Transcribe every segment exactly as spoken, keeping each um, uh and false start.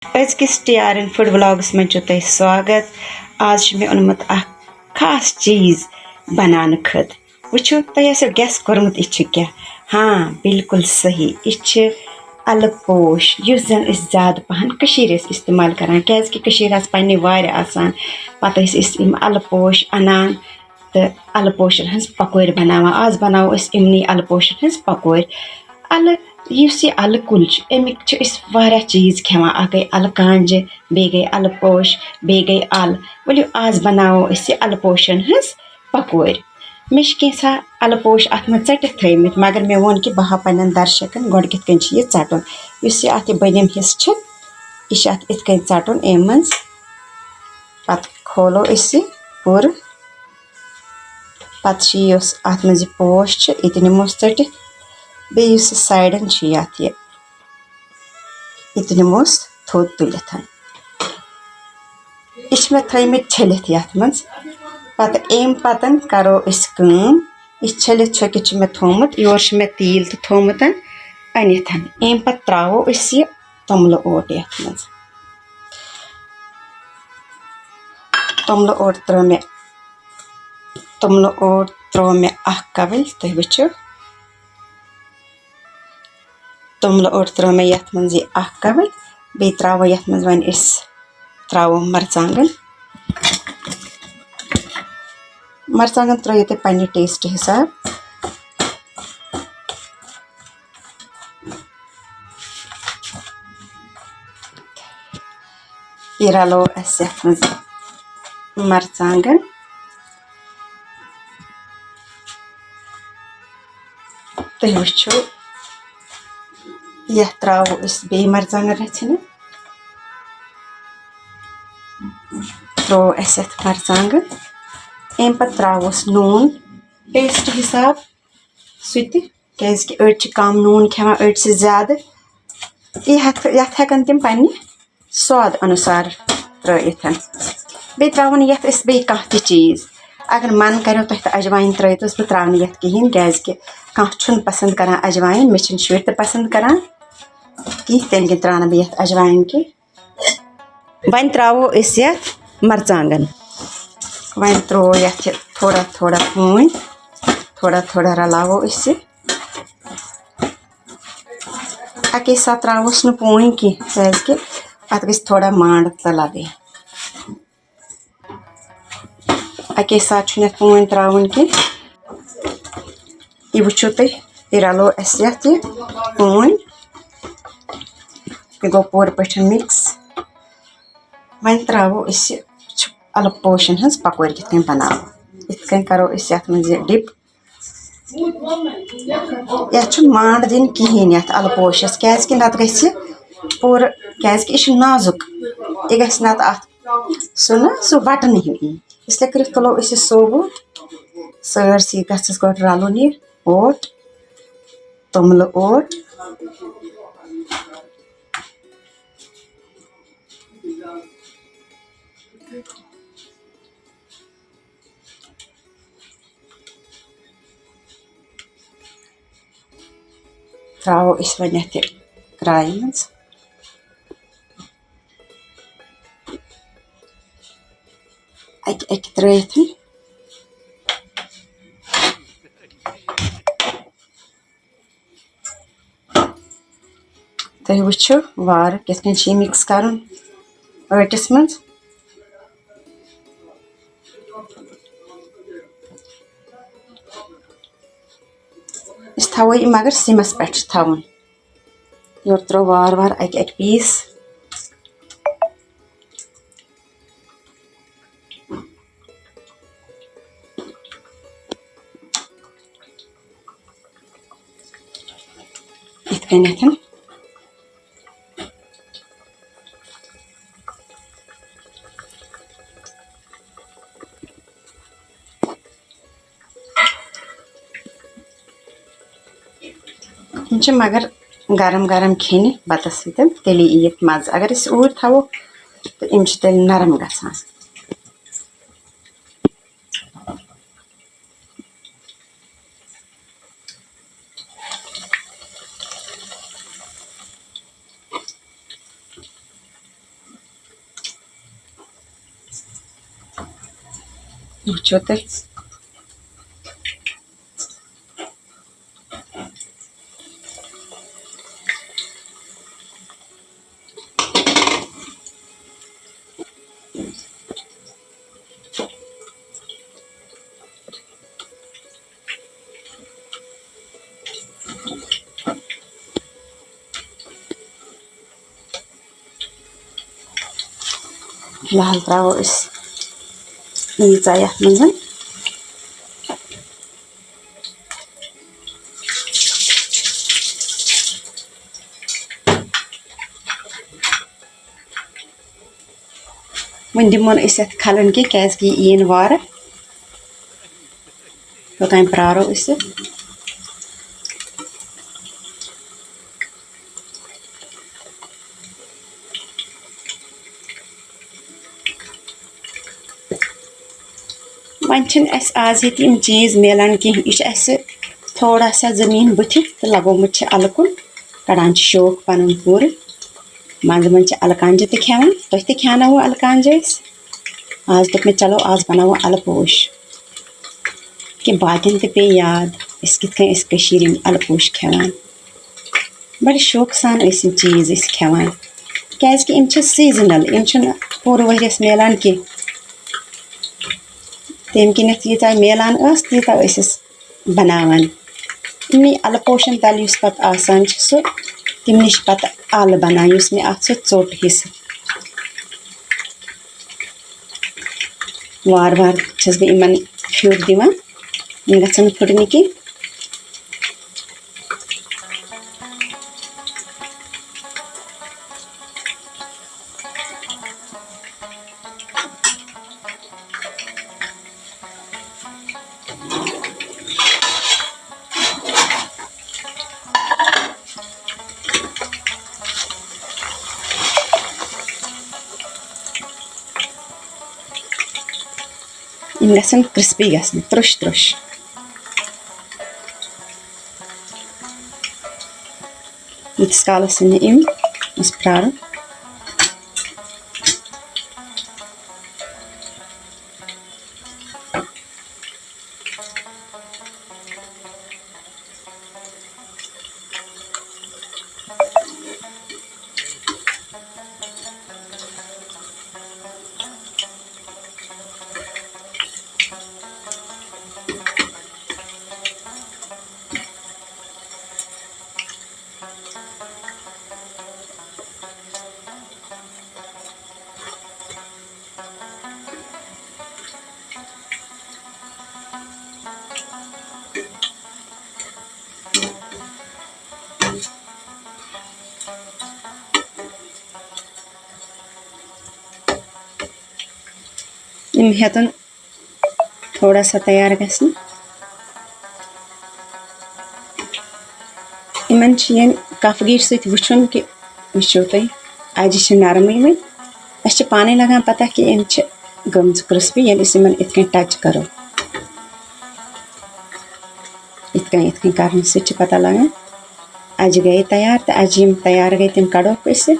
أزکِس T R N food vlogs منٛز چھُ تۄہہِ سواگت۔ آز چھُ مےٚ اوٚنمُت اکھ خاص چیٖز بناونہٕ خٲطرٕ۔ وٕچھِو، تۄہہِ آسیو گیس کوٚرمُت، یہِ چھُ کیٛاہ؟ ہاں، بالکل صحیح، یہِ چھِ اَلہٕ پوش، یُس زَن أسۍ زیادٕ پَہَن کٔشیٖرِ ٲسۍ اِستعمال کَران، کیٛازِکہِ کٔشیٖرِ آسہٕ پنٛنہِ وارِ آسان۔ پَتہٕ ٲسۍ أسۍ یِم اَلہٕ پوش اَنان تہٕ اَلہٕ پوشَن ہٕنٛز پَکوڑِ بَناوان۔ آز بَناوو أسۍ یِمنٕے اَلہٕ پوشَن ہٕنٛز پَکوڑِ۔ اَلہٕ، یُس یہِ اَلہٕ کُل چھُ، اَمِکۍ چھِ أسۍ واریاہ چیٖز کھٮ۪وان۔ اَکھ گٔے اَلہٕ کانجہِ، بیٚیہِ گٔے اَلہٕ پوش، بیٚیہِ گٔے اَلہٕ۔ ؤلِو، آز بَناوو أسۍ یہِ اَلہٕ پوشَن ہٕنٛز پَکوڑِ۔ مےٚ چھِ کینٛژھا اَلہٕ پوش اَتھ منٛز ژٔٹِتھ تھٲومٕتۍ، مگر مےٚ ووٚن کہِ بہٕ ہاوٕ پنٛنٮ۪ن درشکَن گۄڈٕ کِتھ کٔنۍ چھِ یہِ ژَٹُن۔ یُس یہِ اَتھ یہِ بٔنِم حِصہٕ چھِ، یہِ چھِ اَتھ یِتھ کٔنۍ ژَٹُن اَمہِ منٛز۔ پَتہٕ کھولو أسۍ یہِ پوٗرٕ۔ پَتہٕ چھِ یُس اَتھ منٛز یہِ پوش چھِ، یہِ تہِ نِموس ژٔٹِتھ۔ بیٚیہِ یُس یہِ سایڈَن چھِ یَتھ یہِ، یہِ تہِ نِموس تھوٚد تُلِتھ۔ یہِ چھِ مےٚ تھٲومٕتۍ چھٔلِتھ یَتھ منٛز۔ پَتہٕ اَمہِ پَتَن کَرو أسۍ کٲم۔ یہِ چھٔلِتھ چھٔکِتھ چھُ مےٚ تھوٚومُت۔ یورٕ چھُ مےٚ تیٖل تہِ تھوٚومُت أنِتھ۔ اَمہِ پَتہٕ ترٛاوو أسۍ یہِ توٚملہٕ اوٹ یَتھ منٛز۔ توٚملہٕ اوٹ ترٛٲو مےٚ، توٚملہٕ اوٹ ترٛوو مےٚ اَکھ کَوٕلۍ، تُہۍ وٕچھِو۔ توٚملہٕ اوٹ ترٛٲو مےٚ یَتھ منٛز یہِ اَکھ کَوٕلۍ۔ بیٚیہِ ترٛاوو یَتھ منٛز وۄنۍ أسۍ، ترٛاوو مَرژٕوانٛگَن۔ مَرژٕوانٛگَن ترٛٲیِو تُہۍ پنٛنہِ ٹیسٹ حِساب۔ یہِ رَلو اَسہِ یَتھ منٛز مَرژٕوانٛگَن۔ تُہۍ وٕچھِو، یَتھ ترٛاوو أسۍ بیٚیہِ مَرژٕوانٛگَن رَژھِ ہنا۔ ترٛوو اَسہِ یَتھ مَرژٕوانٛگَن۔ اَمہِ پَتہٕ ترٛاووس نوٗن ٹیسٹ حِساب، سُہ تہِ، کیٛازِکہِ أڑۍ چھِ کَم نوٗن کھٮ۪وان، أڑۍ چھِ زیادٕ۔ یہِ ہٮ۪کھ-، یَتھ ہٮ۪کَن تِم پنٛنہِ سواد انوسار ترٲیِتھ۔ بیٚیہِ تراوان یتھ أسۍ بیٚیہِ کانٛہہ تہِ چیٖز۔ اگر من کریو تۄہہِ تہٕ اجواین ترٲیتوس، بہٕ تراونہٕ یتھ کِہیٖنۍ، کیازِ کہِ کانٛہہ چھُنہٕ پسند کران اجواین، مےٚ چھِنہٕ شُرۍ تہِ پسند کران کِہیٖنۍ، تمہِ کِنۍ تراونہٕ بہٕ یتھ اجواین کینٛہہ۔ وۄنۍ تراوو أسۍ یتھ مرژٕوانٛگن۔ وۄنۍ ترٛوو یتھ یہِ تھوڑا تھوڑا پوٗنۍ، تھوڑا تھوڑا رلاوو أسۍ یہِ۔ اَکے ساتہٕ ترٛاووس نہٕ پوٗنۍ کینٛہہ، کیٛازِکہِ اَتھ گژھِ تھوڑا مانٛڈ تہٕ لَگٕنۍ۔ اَکے ساتہٕ چھُنہٕ یَتھ پوٗنۍ ترٛاوُن کینٛہہ۔ یہِ وٕچھِو تُہۍ، یہِ رَلو اَسہِ یَتھ یہِ پوٗنۍ۔ یہِ گوٚو پوٗرٕ پٲٹھۍ mix۔ وۄنۍ ترٛاوو أسۍ یہِ، چھِ اَلہٕ پوشَن ہٕنٛز پَکوڑ کِتھ کٔنۍ بَناوو۔ یِتھ کٔنۍ کَرو أسۍ یَتھ منٛز یہِ dip۔ یَتھ چھُنہٕ مانٛڈ دِنۍ کِہیٖنۍ یَتھ اَلہٕ پوشَس، کیٛازِکہِ نَتہٕ گژھِ یہِ پوٗرٕ، کیٛازِکہِ یہِ چھُ نازُک، یہِ گژھِ نَتہٕ اَتھ سُہ نہ سُہ وَٹنہٕ ہیوٗ یی۔ اس لیے کٔرِتھ تُلو أسۍ یہِ سوبو سٲرسٕے، گژھٮ۪س گۄڈٕ رَلُن یہِ اوٹ، توٚملہٕ اوٹ۔ ترٛاوو أسۍ وۄنۍ یَتھ یہِ کرٛایہِ منٛز۔ اَکہِ اَکہِ ترٛٲیِتھ۔ تُہۍ وٕچھِو وارٕ کِتھ کٔنۍ چھِ یہِ mix کَرُن ٲٹِس منٛز۔ أسۍ تھاوو یہِ مگر سِمَس پٮ۪ٹھ چھُ تھاوُن۔ یورٕ ترٛوو وارٕ وارٕ اَکہِ اَکہِ piece۔ یِتھ کٔنٮ۪تھ۔ یِم چھِ مگر گرم گرم کھیٚنہِ بَتَس سۭتۍ، تیٚلی یی یَتھ مَزٕ۔ اگر أسۍ اوٗرۍ تھاوو، تہٕ یِم چھِ تیٚلہِ نرم گژھان۔ وٕچھِو تُہۍ۔ فی الحال ترٛاوو أسۍ ییٖژاہ یَتھ منٛز۔ وۄنۍ دِمو نہٕ أسۍ یَتھ کھَلُن کینٛہہ، کیٛازِکہِ یہِ یِیہِ نہٕ وارٕ۔ توٚتام پرٛارو أسۍ یہِ۔ وۄنۍ چھِنہٕ اَسہِ آز ییٚتہِ یِم چیٖز مِلان کینٛہہ۔ یہِ چھُ اَسہِ تھوڑا سا زٔمیٖن بٕتھِ تہٕ لَگومُت چھِ اَلہٕ کُل، کَڑان چھِ شوق پَنُن پوٗرٕ۔ منٛزٕ منٛزٕ چھِ اَلہٕ کانجہِ تہِ کھٮ۪وان، تۄہہِ تہِ کھیٛاناوو اَلہٕ کانجہِ أسۍ۔ آز دوٚپ مےٚ، چلو، آز بَناوو اَلہٕ پوش، کہِ باقیَن تہِ پیٚیہِ یاد، أسۍ کِتھ کٔنۍ ٲسۍ کٔشیٖرِ ہِنٛدۍ اَلہٕ پوش کھٮ۪وان۔ بَڑٕ شوقہٕ سان ٲسۍ یِم چیٖز أسۍ کھٮ۪وان، کیٛازِکہِ یِم چھِ seasonal، یِم چھِنہٕ پوٗرٕ ؤریَس مِلان کینٛہہ۔ تَمہِ کِنٮ۪تھ ییٖژاہ مِلان ٲس، تیٖژاہ ٲسۍ أسۍ بَناوان۔ یِمنٕے اَلہٕ پوشَن تَل یُس پَتہٕ آسان چھُ سُہ، تِمنٕے چھِ پَتہٕ اَلہٕ بَنان، یُس مےٚ اَتھ سُہ ژوٚٹ حِصہٕ۔ وارٕ وارٕ چھَس بہٕ یِمَن پھیُر دِوان، یِم گژھن نہٕ پھٕٹنہِ کینٛہہ۔ یِم گژھن crispy گژھٕنۍ، ترٛوٚش ترٛوٚش۔ ییٖتِس کالَس نہٕ یِم أسۍ پرٛارو۔ یِم ہیٚتن تھوڑا سا تیار گژھنہِ۔ یِمن چھِ ییٚمہِ کفگیٖر سۭتۍ وٕچھُن کہِ وٕچھِو تُہۍ، اَجہِ چھِ نرمٕے وۄنۍ۔ اَسہِ چھِ پانَے لگان پتہ کہِ یِم چھِ گٔمژٕ crispy، ییٚلہِ أسۍ یِمن یِتھ کٔنۍ touch کرو۔ یِتھ کٔنۍ، یِتھ کٔنۍ کرنہٕ سۭتۍ چھِ پتہ لگان۔ اَجہِ گٔیے تیار تہٕ اَجہِ یِم تیار گٔے، تِم کڑوکھ أسۍ۔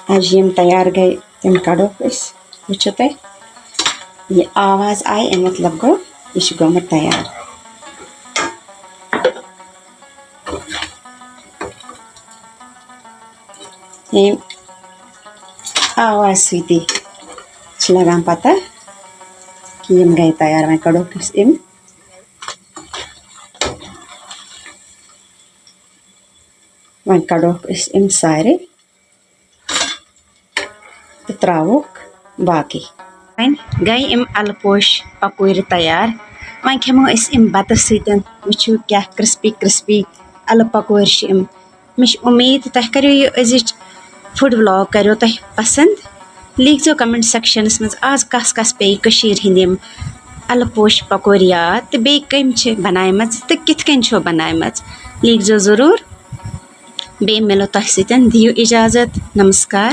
اَجہِ یِم تیار گٔے، تِم کڑوکھ أسۍ۔ وٕچھِو تُہۍ، یہِ آواز آیہِ، اَمیُک مطلب گوٚو، یہِ چھُ گوٚمُت تیار۔ ییٚمہِ آوازِ سۭتی چھِ لگان پتہ کہِ یِم گٔے تیار۔ وۄنۍ کڑوکھ أسۍ یِم، وۄنۍ کڑوکھ أسۍ یِم سارے تہٕ ترٛاووکھ باقٕے۔ وۄنۍ گٔے یِم اَلہٕ پوش پکوڑ تیار۔ وۄنۍ کھٮ۪مو أسۍ یِم بَتَس سۭتۍ۔ وٕچھِو کیٛاہ crispy crispy اَلہٕ پکوڑ چھِ یِم۔ مےٚ چھِ اُمید تۄہہِ کَریو یہِ أزِچ food vlog کَریو تۄہہِ پَسنٛد۔ لیٖکھزیو comment sectionَس منٛز آز کَس کَس پیٚیہِ کٔشیٖرِ ہِنٛدۍ یِم اَلہٕ پوش پکوڑ یاد تہٕ بیٚیہِ کٔمۍ چھِ بَنایمَژٕ تہٕ کِتھ کٔنۍ چھو بَنایمَژٕ، لیٖکھزیو ضروٗر۔ بیٚیہِ مِلو تۄہہِ سۭتۍ، دِیِو اِجازت، نمسکار۔